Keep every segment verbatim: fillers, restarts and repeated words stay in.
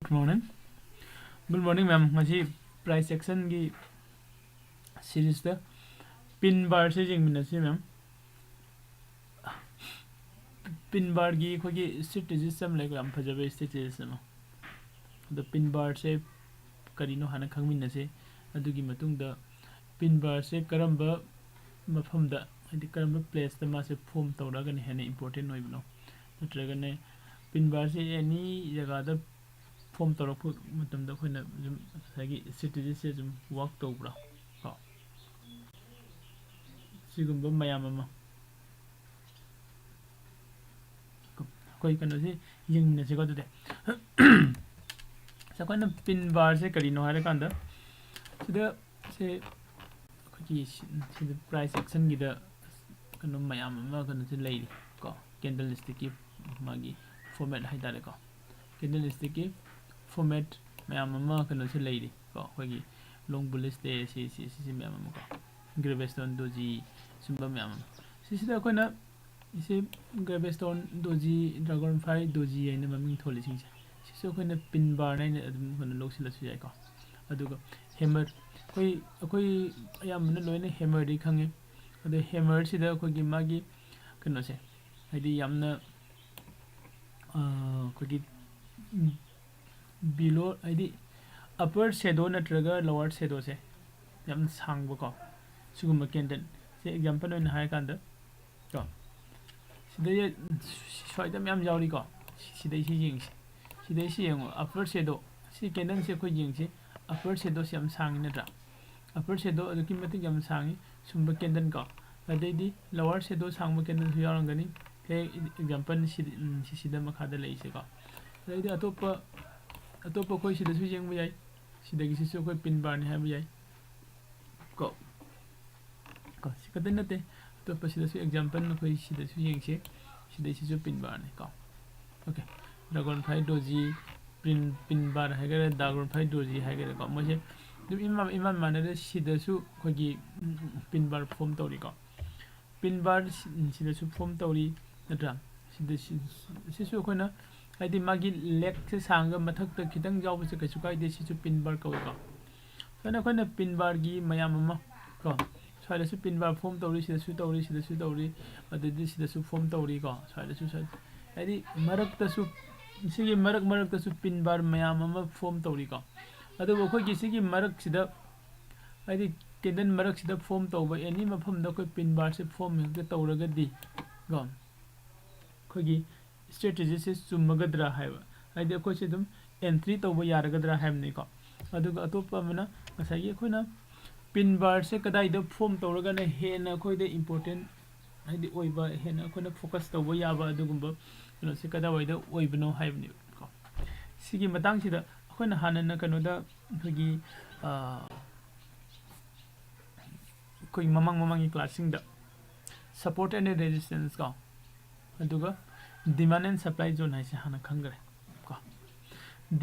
Good morning. Good morning, ma'am. ꯉꯁꯤ price actionꯒꯤ series ꯇ pin bar ꯁꯦ ꯌꯦꯡꯃꯤꯟꯅꯁꯤ, ma'am. Pin bar ꯒꯤ ꯑꯩꯈꯣꯏꯒꯤ strategies ꯑꯃ ꯂꯩꯀꯣ, ꯌꯥꯝ ꯐꯖꯕ strategies ꯑꯃ꯫ ꯑꯗꯣ pin bar ꯁꯦ ꯀꯔꯤꯅꯣ ꯍꯥꯟꯅ ꯈꯪꯃꯤꯟꯅꯁꯦ꯫ ꯑꯗꯨꯒꯤ ꯃꯇꯨꯡꯗ pin bar ꯁꯦ ꯀꯔꯝꯕ ꯃꯐꯝꯗ, ꯍꯥꯏꯗꯤ ꯀꯔꯝꯕ place ꯇ ꯃꯥꯁꯦ form ꯇꯧꯔꯒꯅ ꯍꯦꯟꯅ important ꯑꯣꯏꯕꯅꯣ, ꯅꯠꯇ꯭ꯔꯒꯅ pin bar ꯁꯦ any ꯖꯒꯥꯗ form ꯇꯧꯔꯛꯄ ꯃꯇꯝꯗ ꯑꯩꯈꯣꯏꯅ ꯑꯗꯨꯝ ꯉꯁꯥꯏꯒꯤ strategy ꯁꯦ ꯑꯗꯨꯝ work ꯇꯧꯕ꯭ꯔꯥ ꯀꯣ? ꯁꯤꯒꯨꯝꯕ ꯃꯌꯥꯝ ꯑꯃ ꯑꯩꯈꯣꯏ ꯀꯩꯅꯣꯁꯤ ꯌꯦꯡꯃꯤꯟꯅꯁꯤꯀꯣ꯫ ꯑꯗꯨꯗꯤ ꯑꯩꯈꯣꯏꯅ pin bar ꯁꯦ ꯀꯔꯤꯅꯣ ꯍꯥꯏꯔꯀꯥꯟꯗ, ꯁꯤꯗ ꯁꯦ ꯑꯩꯈꯣꯏꯒꯤ ꯁꯤ-, ꯁꯤꯗ price action ꯒꯤꯗ ꯀꯩꯅꯣ ꯃꯌꯥꯝ ꯑꯃ ꯀꯩꯅꯣꯁꯦ ꯂꯩꯔꯤ ꯀꯣ, candlestick ꯀꯤ ꯃꯥꯒꯤ format ꯍꯥꯏꯇꯥꯔꯦꯀꯣ꯫ Candlestick ꯀꯤ format ꯃꯌꯥꯝ ꯑꯃ ꯀꯩꯅꯣꯁꯦ ꯂꯩꯔꯤ ꯀꯣ, ꯑꯩꯈꯣꯏꯒꯤ long bullish ꯂꯩꯔꯦ, ꯁꯤ, ꯁꯤ, ꯁꯤꯁꯦ ꯃꯌꯥꯝ ꯑꯃ ꯀꯣ, Gravestone Doji ꯁꯨꯝꯕ ꯃꯌꯥꯝ ꯑꯃ꯫ ꯁꯤꯁꯤꯗ ꯑꯩꯈꯣꯏꯅ ꯁꯤ Gravestone Doji, Dragonfly Doji ꯍꯥꯏꯅ ꯃꯃꯤꯡ ꯊꯣꯜꯂꯤꯁꯤꯡꯁꯦ, ꯁꯤꯁꯨ ꯑꯩꯈꯣꯏꯅ pin bar ꯅ ꯑꯩꯅ ꯑꯗꯨꯝ ꯀꯩꯅꯣ ꯂꯧꯁꯤꯜꯂꯁꯨ ꯌꯥꯏꯀꯣ꯫ ꯑꯗꯨꯒ hammer, ꯑꯩꯈꯣꯏ, ꯑꯩꯈꯣꯏ ꯑꯌꯥꯝꯕꯅ ꯂꯣꯏꯅ hammer ꯗꯤ ꯈꯪꯉꯦ꯫ ꯑꯗꯣ hammer ꯁꯤꯗ ꯑꯩꯈꯣꯏꯒꯤ ꯃꯥꯒꯤ ꯀꯩꯅꯣꯁꯦ, ꯍꯥꯏꯗꯤ ꯌꯥꯝꯅ, ꯑ, ꯑꯩꯈꯣꯏꯒꯤ below, ꯍꯥꯏꯗꯤ upper shadow ꯅꯠꯇ꯭ꯔꯒ lower shadow ꯁꯦ ꯌꯥꯝ ꯁꯥꯡꯕꯀꯣ, ꯁꯤꯒꯨꯝꯕ candle ꯁꯦ example ꯑꯣꯏꯅ ꯍꯥꯏꯔꯀꯥꯟꯗ ꯀꯣ, ꯁꯤꯗꯩ ꯁ꯭ꯋꯥꯏꯗ ꯃꯌꯥꯝ ꯌꯥꯎꯔꯤꯀꯣ꯫ ꯁꯤꯗꯩꯁꯤ ꯌꯦꯡꯁꯤ, ꯁꯤꯗꯩꯁꯤ ꯌꯦꯡꯉꯣ, upper shadow, ꯁꯤ candle ꯁꯦ ꯑꯩꯈꯣꯏ ꯌꯦꯡꯁꯤ, upper shadow ꯁꯦ ꯌꯥꯝ ꯁꯥꯡꯉꯤ ꯅꯠꯇ꯭ꯔꯥ? Upper shadow ꯑꯗꯨꯛꯀꯤ ꯃꯇꯤꯛ ꯌꯥꯝ ꯁꯥꯡꯉꯤ ꯁꯨꯝꯕ candle ꯀꯣ꯫ ꯑꯗꯩꯗꯤ lower shadow ꯁꯥꯡꯕ candle ꯁꯨ ꯌꯥꯎꯔꯝꯒꯅꯤ꯫ ꯍꯦꯛ example ꯁꯤ, ꯎꯝ, ꯁꯤꯁꯤꯗ ꯃꯈꯥꯗ ꯂꯩꯔꯤꯁꯦꯀꯣ꯫ ꯑꯗꯩꯗꯤ ꯑꯇꯣꯞꯄ, ꯑꯇꯣꯞꯄ ꯑꯩꯈꯣꯏ ꯁꯤꯗꯁꯨ ꯌꯦꯡꯕ ꯌꯥꯏ꯫ ꯁꯤꯗꯒꯤꯁꯤꯁꯨ ꯑꯩꯈꯣꯏ pin bar ꯅꯤ ꯍꯥꯏꯕ ꯌꯥꯏ ꯀꯣ꯫ ꯀꯣ, ꯁꯤ ꯈꯛꯇ ꯅꯠꯇꯦ, ꯑꯇꯣꯞꯄ ꯁꯤꯗꯁꯨ example ꯑꯩꯈꯣꯏ ꯁꯤꯗꯁꯨ ꯌꯦꯡꯁꯤ꯫ ꯁꯤꯗꯩꯁꯤꯁꯨ pin bar ꯅꯤ ꯀꯣ꯫ Okay, Dragonfly Doji, pin, pin bar ꯍꯥꯏꯒꯦꯔꯥ, Dragonfly Doji ꯍꯥꯏꯒꯦꯔꯥꯀꯣ, ꯃꯣꯏꯁꯦ ꯑꯗꯨꯝ ꯏꯃꯥꯟ, ꯏꯃꯥꯟ ꯃꯥꯟꯅꯔꯦ꯫ ꯁꯤꯗꯁꯨ ꯑꯩꯈꯣꯏꯒꯤ, ꯎꯝ, pin bar form ꯇꯧꯔꯤꯀꯣ꯫ Pin bar ꯁꯤ-, ꯁꯤꯗꯁꯨ form ꯇꯧꯔꯤ, ꯅꯠꯇ꯭ꯔꯥ? ꯁꯤꯗ ꯁꯤ-, ꯁꯤꯁꯨ ꯑꯩꯈꯣꯏꯅ ꯍꯥꯏꯗꯤ ꯃꯥꯒꯤ ꯂꯦꯒꯁꯦ ꯁꯥꯡꯉꯒ ꯃꯊꯛꯇ ꯈꯤꯇꯪ ꯌꯥꯎꯕꯁꯦ ꯀꯩꯁꯨ ꯀꯥꯏꯗꯦ, ꯁꯤꯁꯨ ꯄꯤꯟ ꯕꯥꯔ ꯀꯧꯏꯀꯣ꯫ ꯁꯨꯃꯥꯏꯅ ꯑꯩꯈꯣꯏꯅ ꯄꯤꯟ ꯕꯥꯔꯒꯤ ꯃꯌꯥꯝ ꯑꯃ ꯀꯣ, ꯁ꯭ꯋꯥꯏꯗꯁꯨ ꯄꯤꯟ ꯕꯥꯔ ꯐꯣꯝ ꯇꯧꯔꯤ, ꯁꯤꯗꯁꯨ ꯇꯧꯔꯤ, ꯁꯤꯗꯁꯨ ꯇꯧꯔꯤ, ꯑꯗꯨꯗꯤ ꯁꯤꯗꯁꯨ ꯐꯣꯝ ꯇꯧꯔꯤꯀꯣ, ꯁ꯭ꯋꯥꯏꯗꯁꯨ ꯁ꯭ꯋꯥꯏ-, ꯍꯥꯏꯗꯤ ꯃꯔꯛꯇꯁꯨ, ꯁꯤꯒꯤ ꯃꯔꯛ ꯃꯔꯛꯇꯁꯨ ꯄꯤꯟ ꯕꯥꯔ ꯃꯌꯥꯝ ꯑꯃ ꯐꯣꯝ ꯇꯧꯔꯤꯀꯣ꯫ ꯑꯗꯨꯕꯨ ꯑꯩꯈꯣꯏꯒꯤ ꯁꯤꯒꯤ ꯃꯔꯛꯁꯤꯗ, ꯍꯥꯏꯗꯤ ꯇꯦꯟꯗꯟ ꯃꯔꯛꯁꯤꯗ ꯐꯣꯝ ꯇꯧꯕ ꯑꯦꯅꯤ ꯃꯐꯝꯗ ꯑꯩꯈꯣꯏ ꯄꯤꯟ ꯕꯥꯔꯁꯦ ꯐꯣꯝ ꯍꯦꯛꯇ ꯇꯧꯔꯒꯗꯤ ꯀꯣ, ꯑꯩꯈꯣꯏꯒꯤ ꯁ꯭ꯇ꯭ꯔꯦꯇꯦꯖꯤꯁꯦ ꯆꯨꯝꯃꯒꯗ꯭ꯔꯥ ꯍꯥꯏꯕ, ꯍꯥꯏꯗꯤ ꯑꯩꯈꯣꯏꯁꯦ ꯑꯗꯨꯝ ꯑꯦꯟꯇ꯭ꯔꯤ ꯇꯧꯕ ꯌꯥꯔꯒꯗ꯭ꯔꯥ ꯍꯥꯏꯕꯅꯤꯀꯣ꯫ ꯑꯗꯨꯒ ꯑꯇꯣꯞꯄ ꯑꯃꯅ ꯉꯁꯥꯏꯒꯤ ꯑꯩꯈꯣꯏꯅ ꯄꯤꯟ ꯕꯥꯔꯁꯦ ꯀꯗꯥꯏꯗ ꯐꯣꯝ ꯇꯧꯔꯒꯅ ꯍꯦꯟꯅ ꯑꯩꯈꯣꯏꯗ ꯏꯝꯄꯣꯔꯇꯦꯟ ꯍꯥꯏꯗꯤ ꯑꯣꯏꯕ, ꯍꯦꯟꯅ ꯑꯩꯈꯣꯏꯅ ꯐꯣꯀꯁ ꯇꯧꯕ ꯌꯥꯕ ꯑꯗꯨꯒꯨꯝꯕ ꯀꯩꯅꯣꯁꯦ ꯀꯗꯥꯏꯋꯥꯏꯗ ꯑꯣꯏꯕꯅꯣ ꯍꯥꯏꯕꯅꯦꯕꯀꯣ꯫ ꯁꯤꯒꯤ ꯃꯇꯥꯡꯁꯤꯗ ꯑꯩꯈꯣꯏꯅ ꯍꯥꯟꯅꯅ ꯀꯩꯅꯣꯗ ꯑꯩꯈꯣꯏꯒꯤ, ꯑ, ꯑꯩꯈꯣꯏ ꯃꯃꯥꯡ ꯃꯃꯥꯡꯒꯤ ꯀ꯭ꯂꯥꯁꯁꯤꯡꯗ support and resistance ꯀꯣ, ꯑꯗꯨꯒ demand and supply zone ꯍꯥꯏꯁꯦ ꯍꯥꯟꯅ ꯈꯪꯈ꯭ꯔꯦ ꯀꯣ꯫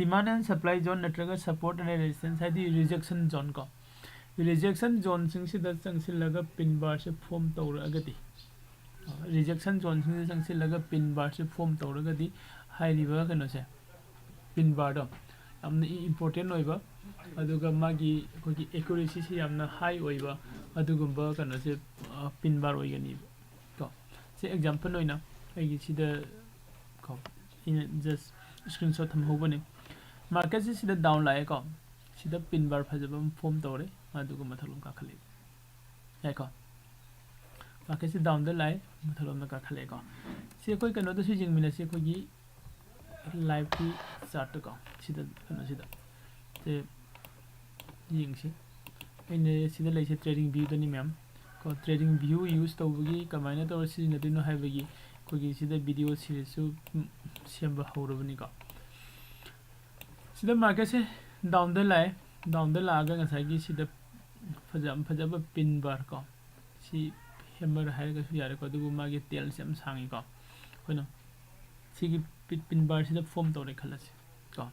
Demand and supply zone ꯅꯠꯇ꯭ꯔꯒ support and resistance ꯍꯥꯏꯗꯤ rejection zone ꯀꯣ꯫ Rejection zoneꯁꯤꯡꯁꯤꯗ ꯆꯪꯁꯤꯜꯂꯒ ꯄꯤꯟ ꯕꯥꯔꯁꯦ ꯐꯣꯝ ꯇꯧꯔꯛꯑꯒꯗꯤ, rejection zoneꯁꯤꯡꯁꯤꯗ ꯆꯪꯁꯤꯜꯂꯒ ꯄꯤꯟ ꯕꯥꯔꯁꯦ ꯐꯣꯝ ꯇꯧꯔꯒꯗꯤ ꯍꯥꯏꯔꯤꯕ ꯀꯩꯅꯣꯁꯦ, ꯄꯤꯟ ꯕꯥꯔꯗꯣ ꯌꯥꯝꯅ ꯏꯝꯄꯣꯔꯇꯦꯟ ꯑꯣꯏꯕ, ꯑꯗꯨꯒ ꯃꯥꯒꯤ ꯑꯩꯈꯣꯏꯒꯤ ꯑꯦꯀ꯭ꯌꯨꯔꯦꯁꯤꯁꯤ ꯌꯥꯝꯅ ꯍꯥꯏ ꯑꯣꯏꯕ ꯑꯗꯨꯒꯨꯝꯕ ꯀꯩꯅꯣꯁꯦ, ꯑ, ꯄꯤꯟ ꯕꯥꯔ ꯑꯣꯏꯒꯅꯤꯕ ꯀꯣ꯫ ꯁꯤ ꯑꯦꯛꯖꯥꯝꯄꯜ ꯑꯣꯏꯅ ꯑꯩꯒꯤ ꯁꯤꯗ ꯀꯣ, ꯑꯩꯅ ꯖꯁ ꯁ꯭ꯀ꯭ꯔꯤꯟꯁꯣꯠ ꯊꯝꯍꯧꯕꯅꯦ꯫ ꯃꯥꯔꯀꯦꯠꯁꯤ ꯁꯤꯗ ꯗꯥꯎꯟ ꯂꯥꯛꯑꯦꯀꯣ, ꯁꯤꯗ ꯄꯤꯟ ꯕꯥꯔ ꯐꯖꯕ ꯑꯃ ꯐꯣꯝ ꯇꯧꯔꯦ, ꯑꯗꯨꯒ ꯃꯊꯛꯂꯣꯝ ꯀꯥꯈꯠꯂꯛꯑꯦ꯫ ꯌꯥꯏꯀꯣ? ꯃꯥꯔꯀꯦꯠꯁꯤ ꯗꯥꯎꯟꯗ ꯂꯥꯛꯑꯦ, ꯃꯊꯛꯂꯣꯝꯗ ꯀꯥꯈꯠꯂꯛꯑꯦꯀꯣ꯫ ꯁꯤ ꯑꯩꯈꯣꯏ ꯀꯩꯅꯣꯗꯁꯨ ꯌꯦꯡꯃꯤꯟꯅꯁꯤ, ꯑꯩꯈꯣꯏꯒꯤ ꯂꯥꯏꯚꯀꯤ ꯆꯥꯔꯠꯇꯀꯣ, ꯁꯤꯗ, ꯀꯩꯅꯣꯁꯤꯗ꯫ ꯁꯦ ꯌꯦꯡꯁꯤ꯫ ꯑꯩꯅ ꯁꯤꯗ ꯂꯩꯁꯦ trading viewꯗꯅꯤ ꯃꯌꯥꯝ꯫ ꯀꯣ, trading view use ꯇꯧꯕꯒꯤ ꯀꯃꯥꯏꯅ ꯇꯧꯔ ꯁꯤꯖꯤꯟꯅꯗꯣꯏꯅꯣ ꯍꯥꯏꯕꯒꯤ ꯑꯩꯈꯣꯏꯒꯤ ꯁꯤꯗ video series ꯁꯨ, ꯎꯝ, ꯁꯦꯝꯕ ꯍꯧꯔꯕꯅꯤꯀꯣ꯫ ꯁꯤꯗ ꯃꯥꯔꯀꯦꯠꯁꯦ ꯗꯥꯎꯟꯗ ꯂꯥꯛꯑꯦ꯫ ꯗꯥꯎꯟꯗ ꯂꯥꯛꯑꯒ ꯉꯁꯥꯏꯒꯤ ꯁꯤꯗ ꯐꯖ-, ꯐꯖꯕ ꯄꯤꯟ ꯕꯥꯔ ꯀꯣ, ꯁꯤ ꯍꯦꯃꯔ ꯍꯥꯏꯔꯒꯁꯨ ꯌꯥꯔꯦꯀꯣ, ꯑꯗꯨꯕꯨ ꯃꯥꯒꯤ ꯇꯦꯜꯁꯦ ꯌꯥꯝ ꯁꯥꯡꯉꯤꯀꯣ꯫ ꯑꯩꯈꯣꯏꯅ ꯁꯤꯒꯤ ꯄꯤ-, ꯄꯤꯟ ꯕꯥꯔꯁꯤꯗ ꯐꯣꯝ ꯇꯧꯔꯦ ꯈꯜꯂꯁꯤ ꯀꯣ꯫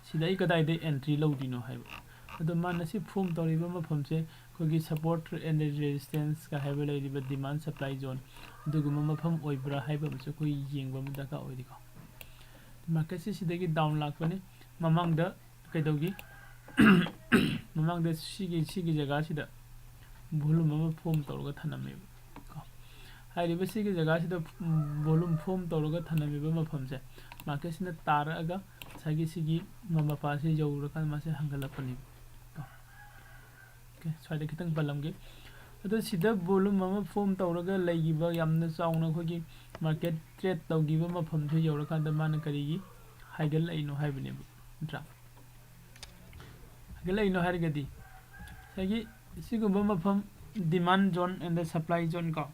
ꯁꯤꯗ ꯑꯩ ꯀꯗꯥꯏꯗ ꯑꯦꯟꯇ꯭ꯔꯤ ꯂꯧꯗꯣꯏꯅꯣ ꯍꯥꯏꯕ꯫ ꯑꯗꯣ ꯃꯥꯅ ꯁꯤ ꯐꯣꯝ ꯇꯧꯔꯤꯕ ꯃꯐꯝꯁꯦ ꯑꯩꯈꯣꯏꯒꯤ support and resistance ꯀ ꯍꯥꯏꯕ ꯂꯩꯔꯤꯕ demand supply zone ꯑꯗꯨꯒꯨꯝꯕ ꯃꯐꯝ ꯑꯣꯏꯕ꯭ꯔꯥ ꯍꯥꯏꯕ ꯑꯃꯁꯨ ꯑꯩꯈꯣꯏ ꯌꯦꯡꯕ ꯑꯃ ꯗꯔꯀꯥꯔ ꯑꯣꯏꯔꯤꯀꯣ꯫ ꯃꯥꯔꯀꯦꯠꯁꯤ ꯁꯤꯗꯒꯤ ꯗꯥꯎꯟ ꯂꯥꯛꯄꯅꯤ꯫ ꯃꯃꯥꯡꯗ ꯀꯩꯗꯧꯒꯤ? ꯃꯃꯥꯡꯗ ꯁꯤꯒꯤ ꯁꯤꯒꯤ ꯖꯒꯥꯁꯤꯗ ꯚꯣꯂꯨꯝ ꯑꯃ ꯐꯣꯝ ꯇꯧꯔꯒ ꯊꯝꯂꯝꯃꯦꯕ ꯀꯣ꯫ ꯍꯥꯏꯔꯤꯕ ꯁꯤꯒꯤ ꯖꯒꯥꯁꯤꯗ ꯚꯣꯂꯨꯝ ꯐꯣꯝ ꯇꯧꯔꯒ ꯊꯝꯂꯝꯃꯤꯕ ꯃꯐꯝꯁꯦ ꯃꯥꯔꯀꯦꯠꯁꯤꯅ ꯇꯥꯔꯛꯑꯒ ꯉꯁꯥꯏꯒꯤ ꯁꯤꯒꯤ ꯃꯄꯥꯁꯦ ꯌꯧꯔꯀꯥꯟꯗ ꯃꯥꯁꯦ ꯍꯟꯒꯠꯂꯛꯄꯅꯦꯕ ꯀꯣ꯫ ꯑꯣꯀꯦ, ꯁ꯭ꯋꯥꯏꯗ ꯈꯤꯇꯪ ꯄꯜꯂꯝꯒꯦ꯫ ꯑꯗꯣ ꯁꯤꯗ ꯚꯣꯂꯨꯝ ꯑꯃ ꯐꯣꯝ ꯇꯧꯔꯒ ꯂꯩꯈꯤꯕ, ꯌꯥꯝꯅ ꯆꯥꯎꯅ ꯑꯩꯈꯣꯏꯒꯤ ꯃꯥꯔꯀꯦꯠ ꯇ꯭ꯔꯦꯠ ꯇꯧꯈꯤꯕ ꯃꯐꯝꯁꯦ ꯌꯧꯔꯀꯥꯟꯗ ꯃꯥꯅ ꯀꯔꯤꯒꯤ ꯍꯥꯏꯒꯠꯂꯛꯏꯅꯣ ꯍꯥꯏꯕꯅꯦꯕ, ꯅꯠꯇ꯭ꯔꯥ? ꯍꯥꯏꯒꯠꯂꯛꯏꯅꯣ ꯍꯥꯏꯔꯒꯗꯤ ꯉꯁꯥꯏꯒꯤ ꯁꯤꯒꯨꯝꯕ ꯃꯐꯝ, demand zone and supply zone ꯀꯣ,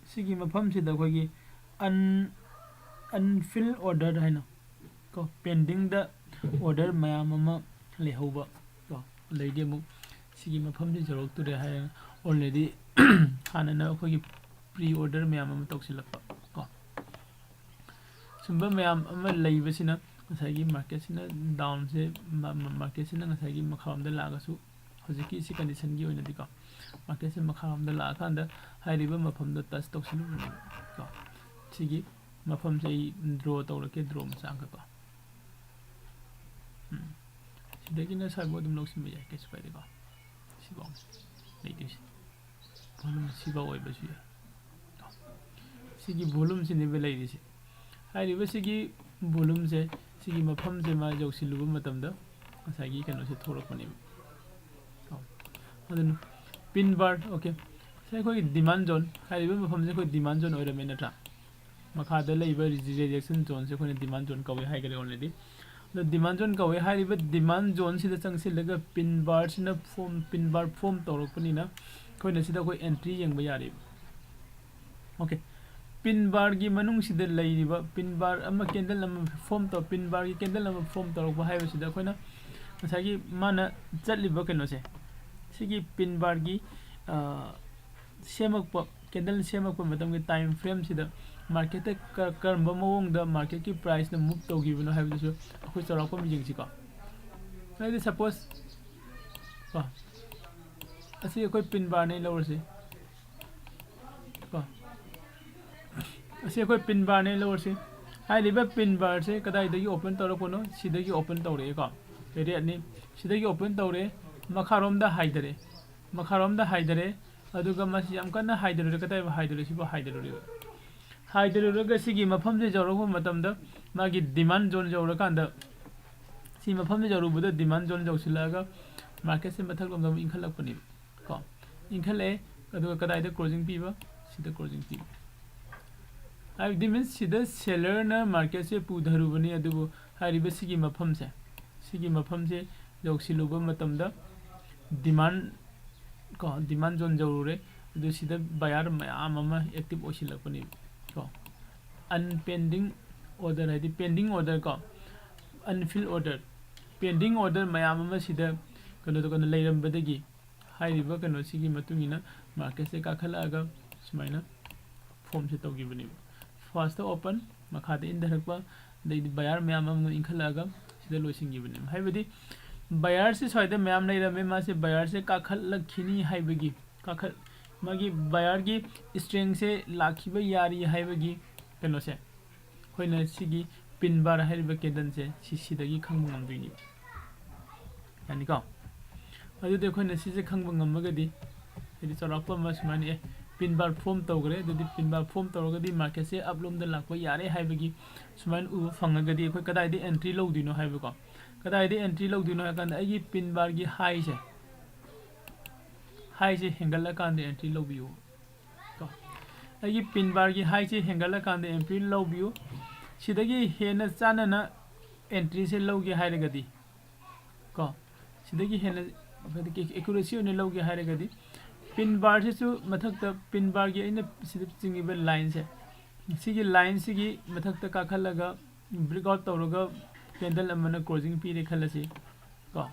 ꯁꯤꯒꯤ ꯃꯐꯝꯁꯤꯗ ꯑꯩꯈꯣꯏꯒꯤ ꯑꯟ ꯑꯟꯐꯤꯜ ꯑꯣꯔꯗꯔ ꯍꯥꯏꯅ ꯀꯣ, ꯄꯦꯟꯗꯤꯡꯗ ꯑꯣꯔꯗꯔ ꯃꯌꯥꯝ ꯑꯃ ꯂꯩꯍꯧꯕ ꯀꯣ, ꯑꯗꯩꯗꯤ ꯑꯃꯨꯛ ꯁꯤꯒꯤ ꯃꯐꯝꯁꯤ ꯌꯧꯔꯛꯇꯣꯔꯦ ꯍꯥꯏꯔꯒ ꯑꯣꯜꯔꯦꯗꯤ ꯍꯥꯟꯅꯅ ꯑꯩꯈꯣꯏꯒꯤ ꯄ꯭ꯔꯤ ꯑꯣꯔꯗꯔ ꯃꯌꯥꯝ ꯑꯃ ꯇꯧꯁꯤꯜꯂꯛꯄ ꯀꯣ꯫ ꯁꯨꯝꯕ ꯃꯌꯥꯝ ꯑꯃ ꯂꯩꯕꯁꯤꯅ ꯉꯁꯥꯏꯒꯤ ꯃꯥꯔꯀꯦꯠꯁꯤꯅ ꯗꯥꯎꯟꯁꯦ, ꯃꯥꯔꯀꯦꯠꯁꯤꯅ ꯉꯁꯥꯏꯒꯤ ꯃꯈꯥꯔꯣꯝꯗ ꯂꯥꯛꯑꯒꯁꯨ, ꯍꯧꯖꯤꯛꯀꯤ ꯁꯤ ꯀꯟꯗꯤꯁꯟꯒꯤ ꯑꯣꯏꯅꯗꯤꯀꯣ, ꯃꯥꯔꯀꯦꯠꯁꯦ ꯃꯈꯥꯔꯣꯝꯗ ꯂꯥꯛꯑꯀꯥꯟꯗ ꯍꯥꯏꯔꯤꯕ ꯃꯐꯝꯗꯣ ꯇꯆ ꯇꯧꯁꯤꯜꯂꯨꯕꯅꯦꯕ ꯀꯣ꯫ ꯁꯤꯒꯤ ꯃꯐꯝꯁꯦ ꯑꯩ ꯗ꯭ꯔꯣ ꯇꯧꯔꯛꯀꯦ, ꯗ꯭ꯔꯣ ꯃꯆꯥ ꯑꯃꯈꯛꯀꯣ꯫ ꯎꯝ꯫ ꯁꯤꯗꯒꯤꯅ ꯁ꯭ꯋꯥꯏꯐꯥꯎ ꯑꯗꯨꯝ ꯂꯧꯁꯤꯟꯕ ꯌꯥꯏ, ꯀꯩꯁꯨ ꯀꯥꯏꯗꯦꯀꯣ꯫ ꯁꯤꯐꯥꯎ ꯂꯩꯗꯣꯏꯁꯦ꯫ ꯚꯣꯂꯨꯝ ꯁꯤꯐꯥꯎ ꯑꯣꯏꯕꯁꯨ ꯌꯥꯏ꯫ ꯁꯤꯒꯤ ꯚꯣꯂꯨꯝꯁꯤꯅꯦꯕ ꯂꯩꯔꯤꯁꯦ꯫ ꯍꯥꯏꯔꯤꯕ ꯁꯤꯒꯤ ꯚꯣꯂꯨꯝꯁꯦ, ꯁꯤꯒꯤ ꯃꯐꯝꯁꯦ ꯃꯥ ꯌꯧꯁꯤꯜꯂꯨꯕ ꯃꯇꯝꯗ ꯉꯁꯥꯏꯒꯤ ꯀꯩꯅꯣꯁꯦ ꯊꯣꯛꯂꯛꯄꯅꯦꯕ꯫ ꯑꯣ꯫ ꯑꯗꯨꯅ ꯄꯤꯟ ꯕꯥꯔ, ꯑꯣꯀꯦ꯫ ꯁꯤ ꯑꯩꯈꯣꯏꯒꯤ ꯗꯤꯃꯥꯟ ꯖꯣꯟ, ꯍꯥꯏꯔꯤꯕ ꯃꯐꯝꯁꯦ ꯑꯩꯈꯣꯏ ꯗꯤꯃꯥꯟ ꯖꯣꯟ ꯑꯣꯏꯔꯝꯃꯦ ꯅꯠꯇ꯭ꯔꯥ? ꯃꯈꯥꯗ ꯂꯩꯕ ꯔꯤꯖꯦꯛꯁꯟ ꯖꯣꯟꯁꯦ ꯑꯩꯈꯣꯏꯅ ꯗꯤꯃꯥꯟ ꯖꯣꯟ ꯀꯧꯏ ꯍꯥꯏꯈꯔꯦ ꯑꯣꯜꯔꯦꯗꯤ꯫ ꯑꯗꯣ ꯗꯤꯃꯥꯟ ꯖꯣꯟ ꯀꯧꯏ꯫ ꯍꯥꯏꯔꯤꯕ ꯗꯤꯃꯥꯟ ꯖꯣꯟꯁꯤꯗ ꯆꯪꯁꯤꯜꯂꯒ ꯄꯤꯟ ꯕꯥꯔꯁꯤꯅ ꯐꯣꯝ, ꯄꯤꯟ ꯕꯥꯔ ꯐꯣꯝ ꯇꯧꯔꯛꯄꯅꯤꯅ ꯑꯩꯈꯣꯏꯅ ꯁꯤꯗ ꯑꯩꯈꯣꯏ ꯑꯦꯟꯇ꯭ꯔꯤ ꯌꯦꯡꯕ ꯌꯥꯔꯦꯕ꯫ ꯑꯣꯀꯦ, ꯄꯤꯟ ꯕꯥꯔꯒꯤ ꯃꯅꯨꯡꯁꯤꯗ ꯂꯩꯔꯤꯕ ꯄꯤꯟ ꯕꯥꯔ ꯑꯃ, ꯀꯦꯟꯗꯜ ꯑꯃ ꯐꯣꯝ ꯇꯧ, ꯄꯤꯟ ꯕꯥꯔꯒꯤ ꯀꯦꯟꯗꯜ ꯑꯃ ꯐꯣꯝ ꯇꯧꯔꯛꯄ ꯍꯥꯏꯕꯁꯤꯗ ꯑꯩꯈꯣꯏꯅ ꯉꯁꯥꯏꯒꯤ ꯃꯥꯅ ꯆꯠꯂꯤꯕ ꯀꯩꯅꯣꯁꯦ, ꯁꯤꯒꯤ ꯄꯤꯟ ꯕꯥꯔꯒꯤ, ꯑ, ꯁꯦꯝꯃꯛꯄ, ꯀꯦꯟꯗꯜ ꯁꯦꯝꯃꯛꯄ ꯃꯇꯝꯒꯤ ꯇꯥꯏꯝ ꯐ꯭ꯔꯦꯝꯁꯤꯗ ꯃꯥꯔꯀꯦꯠꯇ ꯀ-, ꯀꯔꯝꯕ ꯃꯑꯣꯡꯗ ꯃꯥꯔꯀꯦꯠꯀꯤ ꯄ꯭ꯔꯥꯏꯁꯅ ꯃꯨꯞ ꯇꯧꯈꯤꯕꯅꯣ ꯍꯥꯏꯕꯗꯨꯁꯨ ꯑꯩꯈꯣꯏ ꯆꯥꯎꯔꯥꯛꯄ ꯑꯃ ꯌꯦꯡꯁꯤꯀꯣ꯫ ꯍꯥꯏꯗꯤ ꯁꯄꯣꯁ ꯀꯣ, ꯑꯁꯤ ꯑꯩꯈꯣꯏ ꯄꯤꯟ ꯕꯥꯔꯅꯦ ꯂꯧꯔꯁꯤ ꯀꯣ꯫ ꯑꯁꯤ ꯑꯩꯈꯣꯏ ꯄꯤꯟ ꯕꯥꯔꯅꯦ ꯂꯧꯔꯁꯤ꯫ ꯍꯥꯏꯔꯤꯕ ꯄꯤꯟ ꯕꯥꯔꯁꯦ ꯀꯗꯥꯏꯗꯒꯤ ꯑꯣꯄꯟ ꯇꯧꯔꯛꯄꯅꯣ? ꯁꯤꯗꯒꯤ ꯑꯣꯄꯟ ꯇꯧꯔꯛꯑꯦꯀꯣ꯫ ꯔꯦꯠꯅꯤ꯫ ꯁꯤꯗꯒꯤ ꯑꯣꯄꯟ ꯇꯧꯔꯦ, ꯃꯈꯥꯔꯣꯝꯗ ꯍꯥꯏꯊꯔꯦ꯫ ꯃꯈꯥꯔꯣꯝꯗ ꯍꯥꯏꯊꯔꯦ, ꯑꯗꯨꯒ ꯃꯁꯤ ꯌꯥꯝ ꯀꯟꯅ ꯍꯥꯏꯊꯔꯨꯔꯦ꯫ ꯀꯗꯥꯏꯕꯨ ꯍꯥꯏꯊꯔꯨꯔꯦ? ꯁꯤꯕꯨ ꯍꯥꯏꯊꯔꯨꯔꯦꯕ꯫ ꯍꯥꯏꯊꯔꯨꯔꯒ ꯁꯤꯒꯤ ꯃꯐꯝꯁꯦ ꯌꯧꯔꯛꯄ ꯃꯇꯝꯗ, ꯃꯥꯒꯤ ꯗꯤꯃꯥꯟ ꯖꯣꯟ ꯌꯧꯔꯀꯥꯟꯗ, ꯁꯤ ꯃꯐꯝꯁꯦ ꯌꯧꯔꯨꯕꯗ ꯗꯤꯃꯥꯟ ꯖꯣꯟ ꯌꯧꯁꯤꯜꯂꯛꯑꯒ ꯃꯥꯔꯀꯦꯠꯁꯦ ꯃꯊꯛꯂꯣꯝꯗ ꯑꯃꯨꯛ ꯏꯟꯈꯠꯂꯛꯄꯅꯦꯕ ꯀꯣ꯫ ꯏꯟꯈꯠꯂꯛꯑꯦ, ꯑꯗꯨꯒ ꯀꯗꯥꯏꯗ ꯀ꯭ꯂꯣꯖꯤꯡ ꯄꯤꯕ? ꯁꯤꯗ ꯀ꯭ꯂꯣꯖꯤꯡ ꯄꯤꯕ꯫ ꯍꯥꯏꯕꯗꯤ ꯃꯤꯟꯁ ꯁꯤꯗ ꯁꯦꯂꯔꯅ ꯃꯥꯔꯀꯦꯠꯁꯦ ꯄꯨꯊꯔꯨꯕꯅꯤ, ꯑꯗꯨꯕꯨ ꯍꯥꯏꯔꯤꯕ ꯁꯤꯒꯤ ꯃꯐꯝꯁꯦ, ꯁꯤꯒꯤ ꯃꯐꯝꯁꯦ ꯌꯧꯁꯤꯜꯂꯨꯕ ꯃꯇꯝꯗ ꯗꯤꯃꯥꯟ ꯀꯣ, ꯗꯤꯃꯥꯟ ꯖꯣꯟ ꯌꯧꯔꯨꯔꯦ꯫ ꯑꯗꯨ ꯁꯤꯗ ꯕꯌꯥꯔ ꯃꯌꯥꯝ ꯑꯃ ꯑꯦꯛꯇꯤꯚ ꯑꯣꯏꯁꯤꯜꯂꯛꯄꯅꯦꯕ ꯀꯣ꯫ ꯑꯟꯄꯦꯟꯗꯤꯡ ꯑꯣꯔꯗꯔ ꯍꯥꯏꯗꯤ ꯄꯦꯟꯗꯤꯡ ꯑꯣꯔꯗꯔ ꯀꯣ, ꯑꯟꯐꯤꯜ ꯑꯣꯔꯗꯔ, ꯄꯦꯟꯗꯤꯡ ꯑꯣꯔꯗꯔ ꯃꯌꯥꯝ ꯑꯃ ꯁꯤꯗ ꯀꯩꯅꯣ ꯇꯧꯗꯅ ꯂꯩꯔꯝꯕꯗꯒꯤ ꯍꯥꯏꯔꯤꯕ ꯀꯩꯅꯣꯁꯤꯒꯤ ꯃꯇꯨꯡ ꯏꯟꯅ ꯃꯥꯔꯀꯦꯠꯁꯦ ꯀꯥꯈꯠꯂꯛꯑꯒ ꯁꯨꯃꯥꯏꯅ ꯐꯣꯝꯁꯦ ꯇꯧꯈꯤꯕꯅꯦꯕ꯫ ꯐꯥꯔꯁꯇ ꯑꯣꯄꯟ, ꯃꯈꯥꯗ ꯏꯟꯊꯔꯛꯄ, ꯑꯗꯩꯗꯤ ꯕꯌꯥꯔ ꯃꯌꯥꯝ ꯑꯃ ꯏꯟꯈꯠꯂꯛꯑꯒ ꯁꯤꯗ ꯂꯣꯏꯁꯤꯟꯈꯤꯕꯅꯦꯕ꯫ ꯍꯥꯏꯕꯗꯤ ꯕꯌꯥꯔꯁꯦ ꯁ꯭ꯋꯥꯏꯗ ꯃꯌꯥꯝ ꯂꯩꯔꯝꯃꯦ, ꯃꯥꯁꯦ ꯕꯌꯥꯔꯁꯦ ꯀꯥꯈꯠꯂꯛꯈꯤꯅꯤ ꯍꯥꯏꯕꯒꯤ, ꯀꯥꯈꯠ-, ꯃꯥꯒꯤ ꯕꯌꯥꯔꯒꯤ ꯏꯁꯇ꯭ꯔꯦꯡꯁꯦ ꯂꯥꯛꯈꯤꯕ ꯌꯥꯔꯤ ꯍꯥꯏꯕꯒꯤ ꯀꯩꯅꯣꯁꯦ ꯑꯩꯈꯣꯏꯅ ꯁꯤꯒꯤ ꯄꯤꯟ ꯕꯥꯔ ꯍꯥꯏꯔꯤꯕ ꯀꯦꯟꯗꯜꯁꯦ ꯁꯤ, ꯁꯤꯗꯒꯤ ꯈꯪꯕ ꯉꯝꯗꯣꯏꯅꯦꯕ꯫ ꯌꯥꯅꯤꯀꯣ? ꯑꯗꯨꯗꯤ ꯑꯩꯈꯣꯏꯅ ꯁꯤꯁꯦ ꯈꯪꯕ ꯉꯝꯃꯒꯗꯤ, ꯍꯥꯏꯗꯤ ꯆꯥꯎꯔꯥꯛꯄ ꯑꯃ ꯁꯨꯃꯥꯏꯅ, ꯑꯦ, ꯄꯤꯟ ꯕꯥꯔ ꯐꯣꯝ ꯇꯧꯈ꯭ꯔꯦ, ꯑꯗꯨꯗꯤ ꯄꯤꯟ ꯕꯥꯔ ꯐꯣꯝ ꯇꯧꯔꯒꯗꯤ ꯃꯥꯔꯀꯦꯠꯁꯦ ꯑꯞꯂꯣꯝꯗ ꯂꯥꯛꯄ ꯌꯥꯔꯦ ꯍꯥꯏꯕꯒꯤ ꯁꯨꯃꯥꯏꯅ ꯎꯕ ꯐꯪꯉꯒꯗꯤ ꯑꯩꯈꯣꯏ ꯀꯗꯥꯏꯗ ꯑꯦꯟꯇ꯭ꯔꯤ ꯂꯧꯗꯣꯏꯅꯣ ꯍꯥꯏꯕꯀꯣ꯫ ꯀꯗꯥꯏꯗ ꯑꯦꯟꯇ꯭ꯔꯤ ꯂꯧꯗꯣꯏꯅꯣ ꯍꯥꯏ ꯀꯥꯟꯗ ꯑꯩꯒꯤ ꯄꯤꯟ ꯕꯥꯔꯒꯤ ꯍꯥꯏꯁꯦ, ꯍꯥꯏꯁꯦ ꯍꯦꯟꯒꯠꯂꯀꯥꯟꯗ ꯑꯦꯟꯇ꯭ꯔꯤ ꯂꯧꯕꯤꯌꯨ ꯀꯣ꯫ ꯑꯩꯒꯤ ꯄꯤꯟ ꯕꯥꯔꯒꯤ ꯍꯥꯏꯁꯦ ꯍꯦꯟꯒꯠꯂꯀꯥꯟꯗ ꯑꯦꯟꯇ꯭ꯔꯤ ꯂꯧꯕꯤꯌꯨ꯫ ꯁꯤꯗꯒꯤ ꯍꯦꯟꯅ ꯆꯥꯟꯅꯅ ꯑꯦꯟꯇ꯭ꯔꯤꯁꯦ ꯂꯧꯒꯦ ꯍꯥꯏꯔꯒꯗꯤ ꯀꯣ, ꯁꯤꯗꯒꯤ ꯍꯦꯟꯅ ꯑꯦꯀꯨꯔꯦꯁꯤ ꯑꯣꯏꯅ ꯂꯧꯒꯦ ꯍꯥꯏꯔꯒꯗꯤ ꯄꯤꯟ ꯕꯥꯔꯁꯤꯁꯨ ꯃꯊꯛꯇ ꯄꯤꯟ ꯕꯥꯔꯒꯤ ꯑꯩꯅ ꯁꯤꯗ ꯆꯤꯡꯉꯤꯕ ꯂꯥꯏꯟꯁꯦ, ꯁꯤꯒꯤ ꯂꯥꯏꯟꯁꯤꯒꯤ ꯃꯊꯛꯇ ꯀꯥꯈꯠꯂꯒ ꯕ꯭ꯔꯦꯛ ꯑꯥꯎꯠ ꯇꯧꯔꯒ ꯀꯦꯟꯗꯜ ꯑꯃꯅ ꯀ꯭ꯂꯣꯖꯤꯡ ꯄꯤꯔꯦ ꯈꯜꯂꯁꯤ ꯀꯣ꯫